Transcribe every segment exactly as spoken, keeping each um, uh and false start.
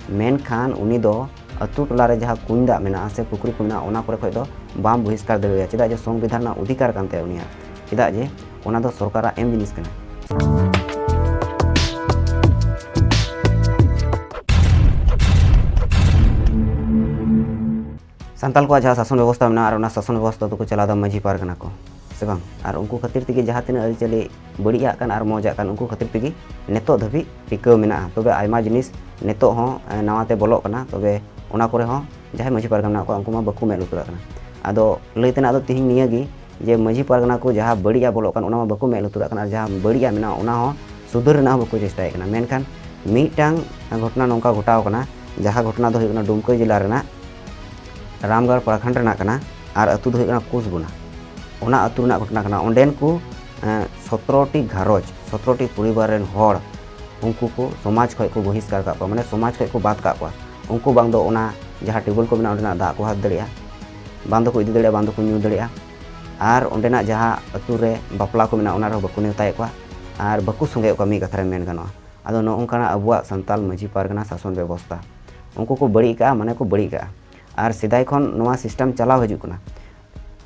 ᱢᱮᱱᱠᱷᱟᱱ ᱩᱱᱤ ᱫᱚ ᱟᱹᱛᱩ ᱴᱚᱞᱟ ᱨᱮ ᱡᱟᱦᱟᱸ ᱠᱩᱧ ᱫᱟᱜ ᱢᱮᱱᱟᱜᱼᱟ ᱥᱮ ᱯᱩᱠᱷᱨᱤ ᱠᱚ ᱢᱮᱱᱟᱜᱼᱟ, ᱚᱱᱟ ᱠᱚᱨᱮ ᱠᱷᱚᱱ ᱫᱚ ᱵᱟᱢ ᱵᱚᱦᱤᱥᱠᱟᱨ ᱫᱟᱲᱮᱣᱟᱭᱟ᱾ ᱪᱮᱫᱟᱜ ᱡᱮ ᱥᱚᱝᱵᱤᱫᱷᱟᱱ ᱨᱮᱱᱟᱜ ᱚᱫᱷᱤᱠᱟᱨ ᱠᱟᱱ ᱛᱟᱭᱟ ᱩᱱᱤᱭᱟᱜ, ᱪᱮᱫᱟᱜ ᱡᱮ ᱚᱱᱟ ᱫᱚ ᱥᱚᱨᱠᱟᱨᱟᱜ ᱮᱢ ᱡᱤᱱᱤᱥ ᱠᱟᱱᱟ᱾ ᱥᱟᱱᱛᱟᱲ ᱠᱚᱣᱟᱜ ᱡᱟᱦᱟᱸ ᱥᱟᱥᱚᱱ ᱵᱮᱵᱚᱥᱛᱷᱟ ᱢᱮᱱᱟᱜᱼᱟ, ᱟᱨ ᱚᱱᱟ ᱥᱟᱥᱚᱱ ᱵᱮᱵᱚᱥᱛᱷᱟ ᱫᱚᱠᱚ ᱪᱟᱞᱟᱣ ᱮᱫᱟ ᱢᱟᱹᱡᱷᱤ ᱯᱟᱨᱜᱟᱱᱟ ᱠᱚ, ᱥᱮ ᱵᱟᱝ? ᱟᱨ ᱩᱱᱠᱩ ᱠᱷᱟᱹᱛᱤᱨ ᱛᱮᱜᱮ ᱡᱟᱦᱟᱸ ᱛᱤᱱᱟᱹᱜ ᱟᱹᱨᱤᱪᱟᱹᱞᱤ ᱵᱟᱹᱲᱤᱡ ᱟᱜ ᱠᱟᱱ ᱟᱨ ᱢᱚᱡᱽ ᱟᱜ ᱠᱟᱱ, ᱩᱱᱠᱩ ᱠᱷᱟᱹᱛᱤᱨ ᱛᱮᱜᱮ ᱱᱤᱛᱚᱜ ᱫᱷᱟᱹᱵᱤᱡ ᱴᱤᱠᱟᱹᱣ ᱢᱮᱱᱟᱜᱼᱟ᱾ ᱛᱚᱵᱮ ᱟᱭᱢᱟ ᱡᱤᱱᱤᱥ ᱱᱤᱛᱚᱜ ᱦᱚᱸ, ᱮ, ᱱᱟᱣᱟ ᱛᱮ ᱵᱚᱞᱚᱜ ᱠᱟᱱᱟ, ᱛᱚᱵᱮ ᱚᱱᱟ ᱠᱚᱨᱮ ᱦᱚᱸ ᱡᱟᱦᱟᱸᱭ ᱢᱟᱹᱡᱷᱤ ᱯᱟᱨᱜᱟᱱᱟ ᱢᱮᱱᱟᱜ ᱠᱚᱣᱟ, ᱩᱱᱠᱩ ᱢᱟ ᱵᱟᱠᱚ ᱢᱮᱫ ᱞᱩᱛᱩᱨᱟᱜ ᱠᱟᱱᱟ᱾ ᱟᱫᱚ ᱞᱟᱹᱭ ᱛᱮᱱᱟᱜ ᱫᱚ ᱛᱤᱦᱤᱧ ᱱᱤᱭᱟᱹ ᱜᱮ, ᱡᱮ ᱢᱟᱹᱡᱷᱤ ᱯᱟᱨᱜᱟᱱᱟ ᱠᱚ ᱡᱟᱦᱟᱸ ᱵᱟᱹᱲᱤᱡ ᱟᱜ ᱵᱚᱞᱚᱜ ᱠᱟᱱ, ᱚᱱᱟ ᱢᱟ ᱵᱟᱠᱚ ᱢᱮᱫ ᱞᱩᱛᱩᱨᱟᱜ ᱠᱟᱱᱟ, ᱟᱨ ᱡᱟᱦᱟᱸ ᱵᱟᱹᱲᱤᱡ ᱟᱜ ᱢᱮᱱᱟᱜᱼᱟ, ᱚᱱᱟ ᱦᱚᱸ ᱥᱩᱫᱷᱟᱹᱨ ᱨᱮᱱᱟᱜ ᱦᱚᱸ ᱵᱟᱠᱚ ᱪᱮᱥᱴᱟᱭᱮᱫ ᱠᱟᱱᱟ᱾ ᱢᱮᱱᱠᱷᱟᱱ ᱢᱤᱫᱴᱟᱝ ᱜᱷᱚᱴᱚᱱᱟ ᱱᱚᱝᱠᱟ ᱜᱷᱚᱴᱟᱣ ᱠᱟᱱᱟ, ᱡᱟᱦᱟᱸ ᱜᱷᱚᱴᱚᱱᱟ ᱫᱚ ᱦᱩᱭᱩᱜ ᱠᱟᱱᱟ ᱰᱩᱢᱠᱟᱹ ᱡᱮᱞᱟ ᱨᱮᱱᱟᱜ ᱨᱟᱢᱜᱟᱲ ᱯᱨᱚᱠᱷᱚᱸᱰ ᱨᱮᱱᱟᱜ ᱠᱟᱱᱟ, ᱟᱨ ᱟᱹᱛᱩ ᱫᱚ ᱦᱩᱭᱩᱜ ᱠᱟᱱᱟ ᱠᱩᱥᱵᱩᱱᱟ᱾ ᱚᱱᱟ ᱟᱹᱛᱩ ᱨᱮᱱᱟᱜ ᱜᱷᱚᱴᱚᱱᱟ ᱠᱟᱱᱟ᱾ ᱚᱸᱰᱮᱱ ᱠᱚ, ᱮᱸ, ᱥᱚᱛᱨᱚ ᱴᱤ ᱜᱷᱟᱨᱚᱸᱡᱽ, ᱥᱚᱛᱨᱚ ᱴᱤ ᱯᱚᱨᱤᱵᱟᱨ ᱨᱮᱱ ᱦᱚᱲ, ᱩᱱᱠᱩ ᱠᱚ ᱥᱚᱢᱟᱡᱽ ᱠᱷᱚᱡ ᱠᱚ ᱵᱚᱦᱤᱥᱠᱟᱨ ᱠᱟᱜ ᱠᱚᱣᱟ, ᱢᱟᱱᱮ ᱥᱚᱢᱟᱡᱽ ᱠᱷᱚᱡ ᱠᱚ ᱵᱟᱫ ᱠᱟᱜ ᱠᱚᱣᱟ᱾ ᱩᱱᱠᱩ ᱵᱟᱝ ᱫᱚ ᱚᱱᱟ ᱡᱟᱦᱟᱸ ᱴᱤᱭᱩᱵᱽᱣᱮᱞ ᱠᱚ ᱢᱮᱱᱟᱜᱼᱟ, ᱚᱸᱰᱮᱱᱟᱜ ᱫᱟᱜ ᱠᱚ ᱦᱟᱛᱟᱣ ᱫᱟᱲᱮᱭᱟᱜᱼᱟ, ᱵᱟᱝ ᱫᱚᱠᱚ ᱤᱫᱤ ᱫᱟᱲᱮᱭᱟᱜᱼᱟ, ᱵᱟᱝ ᱫᱚᱠᱚ ᱧᱩ ᱫᱟᱲᱮᱭᱟᱜᱼᱟ᱾ ᱟᱨ ᱚᱸᱰᱮᱱᱟᱜ ᱡᱟᱦᱟᱸ ᱟᱹᱛᱩ ᱨᱮ ᱵᱟᱯᱞᱟ ᱠᱚ ᱢᱮᱱᱟᱜᱼᱟ, ᱚᱱᱟ ᱨᱮᱦᱚᱸ ᱵᱟᱠᱚ ᱱᱮᱣᱛᱟᱭᱮᱫ ᱠᱚᱣᱟ ᱟᱨ ᱵᱟᱠᱚ ᱥᱚᱸᱜᱮᱭᱮᱫ ᱠᱚᱣᱟ, ᱢᱤᱫ ᱠᱟᱛᱷᱟ ᱨᱮ ᱢᱮᱱ ᱜᱟᱱᱚᱜᱼᱟ᱾ ᱟᱫᱚ ᱱᱚᱜᱼᱚ ᱱᱚᱝᱠᱟᱱᱟᱜ ᱟᱵᱚᱣᱟᱜ ᱥᱟᱱᱛᱟᱞ ᱢᱟᱹᱡᱷᱤ ᱯᱟᱨᱜᱟᱱᱟ ᱥᱟᱥᱚᱱ ᱵᱮᱵᱚᱥᱛᱷᱟ, ᱩᱱᱠᱩ ᱠᱚ ᱵᱟᱹᱲᱤᱡ ᱠᱟᱜᱼᱟ, ᱢᱟᱱᱮ ᱠᱚ ᱵᱟᱹᱲᱤᱡ ᱠᱟᱜᱼᱟ᱾ ᱟᱨ ᱥᱮᱫᱟᱭ ᱠᱷᱚᱱ ᱱᱚᱣᱟ ᱥᱤᱥᱴᱮᱢ ᱪᱟᱞᱟᱣ ᱦᱤᱡᱩᱜ ᱠᱟᱱᱟ᱾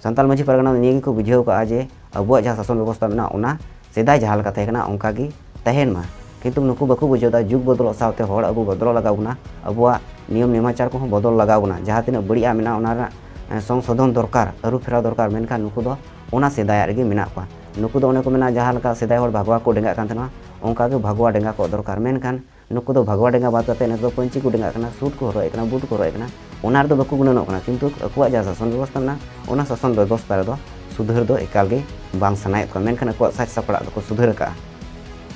ᱥᱟᱱᱛᱟᱲ ᱢᱟᱹᱡᱷᱤ ᱯᱟᱨᱜᱟᱱᱟ ᱫᱚ ᱱᱤᱭᱟᱹ ᱜᱮᱠᱚ ᱵᱩᱡᱷᱟᱹᱣ ᱠᱟᱜᱼᱟ ᱡᱮ ᱟᱵᱚᱣᱟᱜ ᱡᱟᱦᱟᱸ ᱥᱟᱥᱚᱱ ᱵᱮᱵᱚᱥᱛᱷᱟ ᱢᱮᱱᱟᱜᱼᱟ, ᱚᱱᱟ ᱥᱮᱫᱟᱭ ᱡᱟᱦᱟᱸ ᱞᱮᱠᱟ ᱛᱟᱦᱮᱸ ᱠᱟᱱᱟ, ᱚᱱᱠᱟ ᱜᱮ ᱛᱟᱦᱮᱱ ᱢᱟ᱾ ᱠᱤᱱᱛᱩ ᱱᱩᱠᱩ ᱵᱟᱠᱚ ᱵᱩᱡᱷᱟᱹᱣ ᱫᱟ, ᱡᱩᱜᱽ ᱵᱚᱫᱚᱞᱚᱜ ᱥᱟᱶᱛᱮ ᱦᱚᱲ ᱟᱵᱚ ᱵᱚᱫᱚᱞᱚᱜ ᱞᱟᱜᱟᱣ ᱵᱚᱱᱟ, ᱟᱵᱚᱣᱟᱜ ᱱᱤᱭᱚᱢ ᱱᱮᱢᱟᱪᱟᱨ ᱠᱚᱦᱚᱸ ᱵᱚᱫᱚᱞ ᱞᱟᱜᱟᱣ ᱵᱚᱱᱟ᱾ ᱡᱟᱦᱟᱸ ᱛᱤᱱᱟᱹᱜ ᱵᱟᱹᱲᱤᱡᱟᱜ ᱢᱮᱱᱟᱜᱼᱟ, ᱚᱱᱟ ᱨᱮᱱᱟᱜ, ᱮ, ᱥᱚᱝᱥᱳᱫᱷᱚᱱ ᱫᱚᱨᱠᱟᱨ, ᱟᱹᱨᱩ ᱯᱷᱮᱨᱟᱣ ᱫᱚᱨᱠᱟᱨ᱾ ᱢᱮᱱᱠᱷᱟᱱ ᱱᱩᱠᱩ ᱫᱚ ᱚᱱᱟ ᱥᱮᱫᱟᱭᱟᱜ ᱨᱮᱜᱮ ᱢᱮᱱᱟᱜ ᱠᱚᱣᱟ᱾ ᱱᱩᱠᱩ ᱫᱚ ᱚᱱᱮ ᱠᱚ ᱢᱮᱱᱟ, ᱡᱟᱦᱟᱸ ᱞᱮᱠᱟ ᱥᱮᱫᱟᱭ ᱦᱚᱲ ᱵᱷᱟᱜᱽᱣᱟ ᱠᱚ ᱰᱮᱸᱜᱟᱜ ᱠᱟᱱ ᱛᱟᱦᱮᱱᱟ, ᱚᱱᱠᱟ ᱜᱮ ᱵᱷᱟᱜᱽᱣᱟ ᱰᱮᱸᱜᱟ ᱠᱚᱜ ᱫᱚᱨᱠᱟᱨ᱾ ᱢᱮᱱᱠᱷᱟᱱ ᱱᱩᱠᱩ ᱫᱚ ᱵᱷᱟᱜᱽᱣᱟ ᱰᱮᱸᱜᱟ ᱵᱟᱫ ᱠᱟᱛᱮ ᱱᱤᱛᱚᱜ ᱫᱚ ᱯᱟᱹᱧᱪᱤ ᱠᱚ ᱰᱮᱸᱜᱟᱜ ᱠᱟᱱᱟ, ᱥᱩᱴ ᱠᱚ ᱦᱚᱨᱚᱜ ᱮᱫ ᱠᱟᱱᱟ, ᱵᱩᱴ ᱠᱚ ᱦᱚᱨᱚᱜ ᱮᱫ ᱠᱟᱱᱟ᱾ ᱚᱱᱟ ᱨᱮᱫᱚ ᱵᱟᱠᱚ ᱜᱩᱱᱟᱹᱱᱚᱜ ᱠᱟᱱᱟ, ᱠᱤᱱᱛᱩ ᱟᱠᱚᱣᱟᱜ ᱡᱟᱦᱟᱸ ᱥᱟᱥᱚᱱ ᱵᱮᱵᱚᱥᱛᱷᱟ ᱢᱮᱱᱟᱜᱼᱟ, ᱚᱱᱟ ᱥᱟᱥᱚᱱ ᱵᱮᱵᱚᱥᱛᱷᱟ ᱨᱮᱫᱚ ᱥᱩᱫᱷᱟᱹᱨ ᱫᱚ ᱮᱠᱟᱞ ᱜᱮ ᱵᱟᱝ ᱥᱟᱱᱟᱭᱮᱫ ᱠᱚᱣᱟ, ᱢᱮᱱᱠᱷᱟᱱ ᱟᱠᱚᱣᱟᱜ ᱥᱟᱡᱽ ᱥᱟᱯᱲᱟᱜ ᱫᱚᱠᱚ ᱥᱩᱫᱷᱟᱹᱨ ᱟᱠᱟᱜᱼᱟ᱾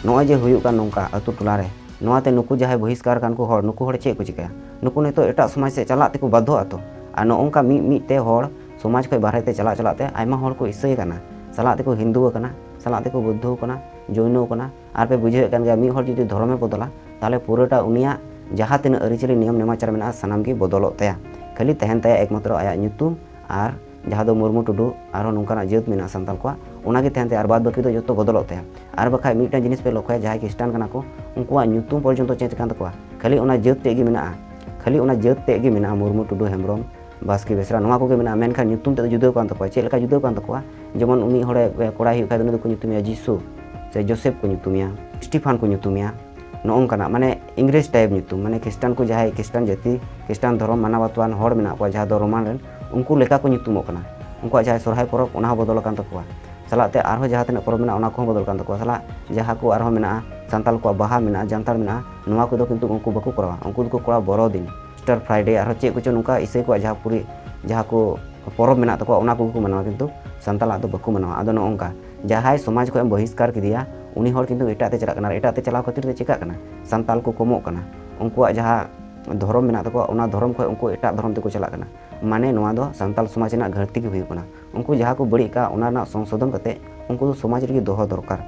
ᱱᱚᱜᱼᱚᱭ ᱡᱮ ᱦᱩᱭᱩᱜ ᱠᱟᱱ ᱱᱚᱝᱠᱟ ᱟᱹᱛᱩ ᱴᱚᱞᱟ ᱨᱮ, ᱱᱚᱣᱟᱛᱮ ᱱᱩᱠᱩ ᱡᱟᱦᱟᱸᱭ ᱵᱚᱦᱤᱥᱠᱟᱨ ᱠᱟᱱ ᱠᱚ ᱦᱚᱲ, ᱱᱩᱠᱩ ᱦᱚᱲ ᱪᱮᱫ ᱠᱚ ᱪᱤᱠᱟᱹᱭᱟ? ᱱᱩᱠᱩ ᱱᱤᱛᱚᱜ ᱮᱴᱟᱜ ᱥᱚᱢᱟᱡᱽ ᱥᱮᱫ ᱪᱟᱞᱟᱜ ᱛᱮᱠᱚ ᱵᱟᱫᱽᱫᱷᱚᱜ ᱟᱛᱚ᱾ ᱟᱨ ᱱᱚᱜᱼᱚ ᱱᱚᱝᱠᱟ ᱢᱤᱫ ᱢᱤᱫ ᱛᱮ ᱦᱚᱲ ᱥᱚᱢᱟᱡᱽ ᱠᱷᱚᱱ ᱵᱟᱦᱨᱮ ᱛᱮ ᱪᱟᱞᱟᱜ ᱪᱟᱞᱟᱜ ᱛᱮ ᱟᱭᱢᱟ ᱦᱚᱲ ᱠᱚ ᱤᱥᱟᱹᱭ ᱠᱟᱱᱟ, ᱥᱟᱞᱟᱜ ᱛᱮᱠᱚ ᱦᱤᱱᱫᱩ ᱟᱠᱟᱱᱟ, ᱥᱟᱞᱟᱜ ᱛᱮᱠᱚ ᱵᱩᱫᱽᱫᱷᱚ ᱟᱠᱟᱱᱟ, ᱡᱳᱭᱱᱚ ᱟᱠᱟᱱᱟ᱾ ᱟᱨ ᱯᱮ ᱵᱩᱡᱷᱟᱹᱣᱮᱫ ᱠᱟᱱ ᱜᱮᱭᱟ, ᱢᱤᱫ ᱦᱚᱲ ᱡᱩᱫᱤ ᱫᱷᱚᱨᱚᱢᱮ ᱵᱚᱫᱚᱞᱟ, ᱛᱟᱦᱚᱞᱮ ᱯᱩᱨᱟᱹᱴᱟ ᱩᱱᱤᱭᱟᱜ ᱡᱟᱦᱟᱸ ᱛᱤᱱᱟᱹᱜ ᱟᱹᱨᱤᱪᱟᱹᱞᱤ, ᱱᱤᱭᱚᱢ ᱱᱮᱢᱟᱪᱟᱨ ᱢᱮᱱᱟᱜᱼᱟ, ᱥᱟᱱᱟᱢ ᱜᱮ ᱵᱚᱫᱚᱞᱚᱜ ᱛᱟᱭᱟ᱾ ᱠᱷᱟᱹᱞᱤ ᱛᱟᱦᱮᱱ ᱛᱟᱭᱟ ᱮᱠᱢᱟᱛᱨᱚ ᱟᱭᱟᱜ ᱧᱩᱛᱩᱢ ᱟᱨ ᱡᱟᱦᱟᱸ ᱫᱚ ᱢᱩᱨᱢᱩ, ᱴᱩᱰᱩ, ᱟᱨᱦᱚᱸ ᱱᱚᱝᱠᱟᱱᱟᱜ ᱡᱟᱹᱛ ᱢᱮᱱᱟᱜᱼᱟ ᱥᱟᱱᱛᱟᱲ ᱠᱚᱣᱟᱜ, ᱚᱱᱟ ᱜᱮ ᱛᱟᱦᱮᱱ ᱛᱟᱭᱟ, ᱟᱨ ᱵᱟᱫᱽ ᱵᱟᱹᱠᱤ ᱫᱚ ᱡᱚᱛᱚ ᱵᱚᱫᱚᱞᱚᱜ ᱛᱟᱭᱟ᱾ ᱟᱨ ᱵᱟᱠᱷᱟᱡ ᱢᱤᱫᱴᱟᱝ ᱡᱤᱱᱤᱥ ᱯᱮ ᱞᱚᱠᱠᱷᱚᱭᱟ, ᱡᱟᱦᱟᱸᱭ ᱠᱷᱨᱤᱥᱴᱟᱱ ᱠᱟᱱᱟ ᱠᱚ, ᱩᱱᱠᱩᱣᱟᱜ ᱧᱩᱛᱩᱢ ᱯᱚᱨᱡᱚᱱᱛᱚ ᱪᱮᱧᱡᱽ ᱠᱟᱱ ᱛᱟᱠᱚᱣᱟ, ᱠᱷᱟᱹᱞᱤ ᱚᱱᱟ ᱡᱟᱹᱛ ᱛᱮᱫ ᱜᱮ ᱢᱮᱱᱟᱜᱼᱟ᱾ ᱠᱷᱟᱹᱞᱤ ᱚᱱᱟ ᱡᱟᱹᱛ ᱛᱮᱫ ᱜᱮ ᱢᱮᱱᱟᱜᱼᱟ, ᱢᱩᱨᱢᱩ, ᱴᱩᱰᱩ, ᱦᱮᱢᱵᱨᱚᱢ, ᱵᱟᱥᱠᱮ, ᱵᱮᱥᱨᱟ, ᱱᱚᱣᱟ ᱠᱚᱜᱮ ᱢᱮᱱᱟᱜᱼᱟ᱾ ᱢᱮᱱᱠᱷᱟᱱ ᱧᱩᱛᱩᱢ ᱛᱮᱫ ᱫᱚ ᱡᱩᱫᱟᱹ ᱠᱟᱱ ᱛᱟᱠᱚᱣᱟ᱾ ᱪᱮᱫ ᱞᱮᱠᱟ ᱡᱩᱫᱟᱹ ᱠᱟᱱ ᱛᱟᱠᱚᱣᱟ? ᱡᱮᱢᱚᱱ ᱩᱱᱤ ᱦᱚᱲᱮ, ᱠᱚᱲᱟᱭ ᱦᱩᱭᱩᱜ ᱠᱷᱟᱡ ᱫᱚ ᱩᱱᱤ ᱫᱚᱠᱚ ᱧᱩᱛᱩᱢᱮᱭᱟ ᱡᱤᱥᱩ, ᱥᱮ ᱡᱳᱥᱮᱯ ᱠᱚ ᱧᱩᱛᱩᱢᱮᱭᱟ, ᱥᱴᱤᱯᱷᱟᱱ ᱠᱚ ᱧᱩᱛᱩᱢᱮᱭᱟ᱾ ᱱᱚᱜᱼᱚ ᱱᱚᱝᱠᱟᱱᱟᱜ, ᱢᱟᱱᱮ, ᱤᱝᱨᱮᱡᱽ type ᱧᱩᱛᱩᱢ, ᱢᱟᱱᱮ, ᱠᱷᱨᱤᱥᱴᱟᱱ ᱠᱚ, ᱡᱟᱦᱟᱸᱭ ᱠᱷᱨᱤᱥᱴᱟᱱ ᱡᱟᱹᱛᱤ, ᱠᱷᱨᱤᱥᱴᱟᱱ ᱫᱷᱚᱨᱚᱢ ᱢᱟᱱᱟᱣ ᱵᱟᱛᱟᱣᱟᱱ ᱦᱚᱲ ᱢᱮᱱᱟᱜ ᱠᱚᱣᱟ, ᱡᱟᱦᱟᱸ ᱫᱚ ᱨᱳᱢᱟᱱ ᱨᱮᱱ, ᱩᱱᱠᱩ ᱞᱮᱠᱟ ᱠᱚ ᱧᱩᱛᱩᱢᱚᱜ ᱠᱟᱱᱟ᱾ ᱩᱱᱠᱩᱣᱟᱜ ᱡᱟᱦᱟᱸᱭ ᱥᱚᱨᱦᱟᱭ ᱯᱚᱨᱚᱵᱽ, ᱚᱱᱟ ᱦᱚᱸ ᱵᱚᱫᱚᱞ ᱟᱠᱟᱱ ᱛᱟᱠᱚᱣᱟ᱾ ᱥᱟᱞᱟᱜ ᱛᱮ ᱟᱨᱦᱚᱸ ᱡᱟᱦᱟᱸ ᱛᱤᱱᱟᱹᱜ ᱯᱚᱨᱚᱵᱽ ᱢᱮᱱᱟᱜᱼᱟ, ᱚᱱᱟ ᱠᱚᱦᱚᱸ ᱵᱚᱫᱚᱞ ᱟᱠᱟᱱ ᱛᱟᱠᱚᱣᱟ᱾ ᱥᱟᱞᱟᱜ ᱡᱟᱦᱟᱸ ᱠᱚ ᱟᱨᱦᱚᱸ ᱢᱮᱱᱟᱜᱼᱟ, ᱥᱟᱱᱛᱟᱞ ᱠᱚᱣᱟᱜ ᱵᱟᱦᱟ ᱢᱮᱱᱟᱜᱼᱟ, ᱡᱟᱱᱛᱷᱟᱲ ᱢᱮᱱᱟᱜᱼᱟ, ᱱᱚᱣᱟ ᱠᱚᱫᱚ ᱠᱤᱱᱛᱩ ᱩᱱᱠᱩ ᱵᱟᱠᱚ ᱠᱚᱨᱟᱣᱟ᱾ ᱩᱱᱠᱩ ᱫᱚᱠᱚ ᱠᱚᱨᱟᱣᱟ ᱵᱚᱨᱚ ᱫᱤᱱ, ᱤᱥᱴᱟᱨ ᱯᱷᱨᱟᱭᱰᱮ, ᱟᱨᱦᱚᱸ ᱪᱮᱫ ᱠᱚᱪᱚ ᱱᱚᱝᱠᱟ ᱤᱥᱟᱹᱭ ᱠᱚᱣᱟᱜ ᱡᱟᱦᱟᱸ ᱯᱩᱨᱤ, ᱡᱟᱦᱟᱸ ᱠᱚ ᱯᱚᱨᱚᱵᱽ ᱢᱮᱱᱟᱜ ᱛᱟᱠᱚᱣᱟ, ᱚᱱᱟ ᱠᱚᱜᱮ ᱠᱚ ᱢᱟᱱᱟᱣᱟ, ᱠᱤᱱᱛᱩ ᱥᱟᱱᱛᱟᱞᱟᱜ ᱫᱚ ᱵᱟᱠᱚ ᱢᱟᱱᱟᱣᱟ᱾ ᱟᱫᱚ ᱱᱚᱜᱼᱚ ᱱᱚᱝᱠᱟ, ᱡᱟᱦᱟᱸᱭ ᱥᱚᱢᱟᱡᱽ ᱠᱷᱚᱱ ᱮᱢ ᱵᱚᱦᱤᱥᱠᱟᱨ ᱠᱮᱫᱮᱭᱟ, ᱩᱱᱤ ᱦᱚᱲ ᱠᱤᱱᱛᱩ ᱮᱴᱟᱜ ᱛᱮ ᱪᱟᱞᱟᱜ ᱠᱟᱱᱟ᱾ ᱟᱨ ᱮᱴᱟᱜ ᱛᱮ ᱪᱟᱞᱟᱣ ᱠᱷᱟᱹᱛᱤᱨ ᱛᱮ ᱪᱤᱠᱟᱹᱜ ᱠᱟᱱᱟ? ᱥᱟᱱᱛᱟᱞ ᱠᱚ ᱠᱚᱢᱚᱜ ᱠᱟᱱᱟ᱾ ᱩᱱᱠᱩᱣᱟᱜ ᱡᱟᱦᱟᱸ ᱫᱷᱚᱨᱚᱢ ᱢᱮᱱᱟᱜ ᱛᱟᱠᱚᱣᱟ, ᱚᱱᱟ ᱫᱷᱚᱨᱚᱢ ᱠᱷᱚᱱ ᱩᱱᱠᱩ ᱮᱴᱟᱜ ᱫᱷᱚᱨᱚᱢ ᱛᱮᱠᱚ ᱪᱟᱞᱟᱜ ᱠᱟᱱᱟ᱾ ᱢᱟᱱᱮ ᱱᱚᱣᱟ ᱫᱚ ᱥᱟᱱᱛᱟᱞ ᱥᱚᱢᱟᱡᱽ ᱨᱮᱱᱟᱜ ᱜᱷᱟᱹᱲᱛᱤ ᱜᱮ ᱦᱩᱭᱩᱜ ᱠᱟᱱᱟ᱾ ᱩᱱᱠᱩ ᱡᱟᱦᱟᱸ ᱠᱚ ᱵᱟᱹᱲᱤᱡ ᱠᱟᱜᱼᱟ, ᱚᱱᱟ ᱨᱮᱱᱟᱜ ᱥᱚᱝᱥᱳᱫᱷᱚᱱ ᱠᱟᱛᱮ ᱩᱱᱠᱩ ᱫᱚ ᱥᱚᱢᱟᱡᱽ ᱨᱮᱜᱮ ᱫᱚᱦᱚ ᱫᱚᱨᱠᱟᱨ᱾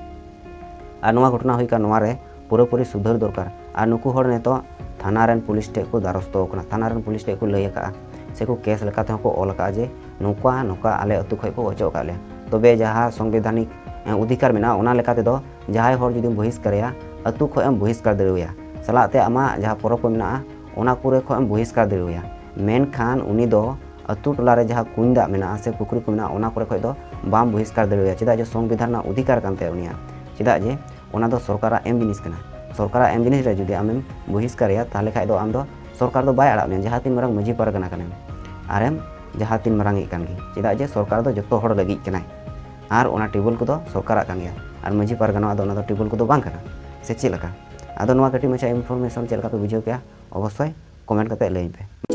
ᱟᱨ ᱱᱚᱣᱟ ᱜᱷᱚᱴᱚᱱᱟ ᱦᱩᱭ ᱠᱟᱱ, ᱱᱚᱣᱟ ᱨᱮ ᱯᱩᱨᱟᱹᱯᱩᱨᱤ ᱥᱩᱫᱷᱟᱹᱨ ᱫᱚᱨᱠᱟᱨ᱾ ᱟᱨ ᱱᱩᱠᱩ ᱦᱚᱲ ᱱᱤᱛᱚᱜ ᱛᱷᱟᱱᱟ ᱨᱮᱱ ᱯᱩᱞᱤᱥ ᱴᱷᱮᱱ ᱠᱚ ᱫᱟᱨᱚᱥᱛᱚ ᱟᱠᱟᱱᱟ, ᱛᱷᱟᱱᱟ ᱨᱮᱱ ᱯᱩᱞᱤᱥ ᱴᱷᱮᱱ ᱠᱚ ᱞᱟᱹᱭ ᱟᱠᱟᱫᱼᱟ, ᱥᱮ ᱠᱚ ᱠᱮᱥ ᱞᱮᱠᱟ ᱛᱮᱦᱚᱸ ᱠᱚ ᱚᱞ ᱟᱠᱟᱫᱼᱟ ᱡᱮ ᱱᱚᱝᱠᱟ ᱱᱚᱝᱠᱟ ᱟᱞᱮ ᱟᱹᱛᱩ ᱠᱷᱚᱱ ᱠᱚ ᱚᱪᱚᱜ ᱟᱠᱟᱫ ᱞᱮᱭᱟ᱾ ᱛᱚᱵᱮ ᱡᱟᱦᱟᱸ ᱥᱚᱝᱵᱤᱫᱷᱟᱱᱤᱠ, ᱮ, ᱚᱫᱷᱤᱠᱟᱨ ᱢᱮᱱᱟᱜᱼᱟ, ᱚᱱᱟ ᱞᱮᱠᱟ ᱛᱮᱫᱚ ᱡᱟᱦᱟᱸᱭ ᱦᱚᱲ ᱡᱩᱫᱤᱢ ᱵᱚᱦᱤᱥᱠᱟᱨᱮᱭᱟ, ᱟᱹᱛᱩ ᱠᱷᱚᱱ ᱮᱢ ᱵᱚᱦᱤᱥᱠᱟᱨ ᱫᱟᱲᱮᱣᱟᱭᱟ᱾ ᱥᱟᱞᱟᱜ ᱛᱮ ᱟᱢᱟᱜ ᱡᱟᱦᱟᱸ ᱯᱚᱨᱚᱵᱽ ᱠᱚ ᱢᱮᱱᱟᱜᱼᱟ, ᱚᱱᱟ ᱠᱚᱨᱮ ᱠᱷᱚᱱ ᱮᱢ ᱵᱚᱦᱤᱥᱠᱟᱨ ᱫᱟᱲᱮᱣᱟᱭᱟ᱾ ᱢᱮᱱᱠᱷᱟᱱ ᱩᱱᱤ ᱫᱚ ᱟᱹᱛᱩ ᱴᱚᱞᱟ ᱨᱮ ᱡᱟᱦᱟᱸ ᱠᱩᱧ ᱫᱟᱜ ᱢᱮᱱᱟᱜᱼᱟ ᱥᱮ ᱯᱩᱠᱷᱨᱤ ᱠᱚ ᱢᱮᱱᱟᱜᱼᱟ, ᱚᱱᱟ ᱠᱚᱨᱮ ᱠᱷᱚᱱ ᱫᱚ ᱵᱟᱢ ᱵᱚᱦᱤᱥᱠᱟᱨ ᱫᱟᱲᱮᱣᱟᱭᱟ᱾ ᱪᱮᱫᱟᱜ ᱡᱮ ᱥᱚᱝᱵᱤᱫᱷᱟᱱ ᱨᱮᱱᱟᱜ ᱚᱫᱷᱤᱠᱟᱨ ᱠᱟᱱ ᱛᱟᱭᱟ ᱩᱱᱤᱭᱟᱜ᱾ ᱪᱮᱫᱟᱜ ᱡᱮ ᱚᱱᱟ ᱫᱚ ᱥᱚᱨᱠᱟᱨᱟᱜ ᱮᱢ ᱡᱤᱱᱤᱥ ᱠᱟᱱᱟ᱾ ᱥᱚᱨᱠᱟᱨᱟᱜ ᱮᱢ ᱡᱤᱱᱤᱥ ᱨᱮ ᱡᱩᱫᱤ ᱟᱢᱮᱢ ᱵᱚᱦᱤᱥᱠᱟᱨᱮᱭᱟ, ᱛᱟᱦᱚᱞᱮ ᱠᱷᱟᱡ ᱫᱚ ᱟᱢ ᱫᱚ ᱥᱚᱨᱠᱟᱨ ᱫᱚ ᱵᱟᱭ ᱟᱲᱟᱜ ᱢᱮᱭᱟ᱾ ᱡᱟᱦᱟᱸ ᱛᱤᱱ ᱢᱟᱨᱟᱝ ᱢᱟᱹᱡᱷᱤ ᱯᱟᱨᱜᱟᱱᱟ ᱠᱟᱱᱟᱢ, ᱟᱨᱮᱢ ᱡᱟᱦᱟᱸ ᱛᱤᱱ ᱢᱟᱨᱟᱝ ᱤᱡ ᱠᱟᱱ ᱜᱮ, ᱪᱮᱫᱟᱜ ᱡᱮ ᱥᱚᱨᱠᱟᱨ ᱫᱚ ᱡᱚᱛᱚ ᱦᱚᱲ ᱞᱟᱹᱜᱤᱫ ᱠᱟᱱᱟᱭ᱾ ᱟᱨ ᱚᱱᱟ ᱴᱮᱵᱩᱞ ᱠᱚᱫᱚ ᱥᱚᱨᱠᱟᱨᱟᱜ ᱠᱟᱱ ᱜᱮᱭᱟ, ᱟᱨ ᱢᱟᱹᱡᱷᱤ ᱯᱟᱨᱜᱟᱱᱟ ᱫᱚ ᱚᱱᱟ ᱫᱚ ᱴᱮᱵᱩᱞ ᱠᱚᱫᱚ ᱵᱟᱝ ᱠᱟᱱᱟ᱾ ᱥᱮ ᱪᱮᱫ ᱞᱮᱠᱟ? ᱟᱫᱚ ᱱᱚᱣᱟ ᱠᱟᱹᱴᱤᱡ ᱢᱟᱪᱷᱟ information ᱪᱮᱫ ᱞᱮᱠᱟ ᱯᱮ ᱵᱩᱡᱷᱟᱹᱣ ᱠᱮᱜᱼᱟ, ᱚᱵᱚᱥᱥᱳᱭ comment ᱠᱟᱛᱮ ᱞᱟᱹᱭᱟᱹᱧ ᱯᱮ᱾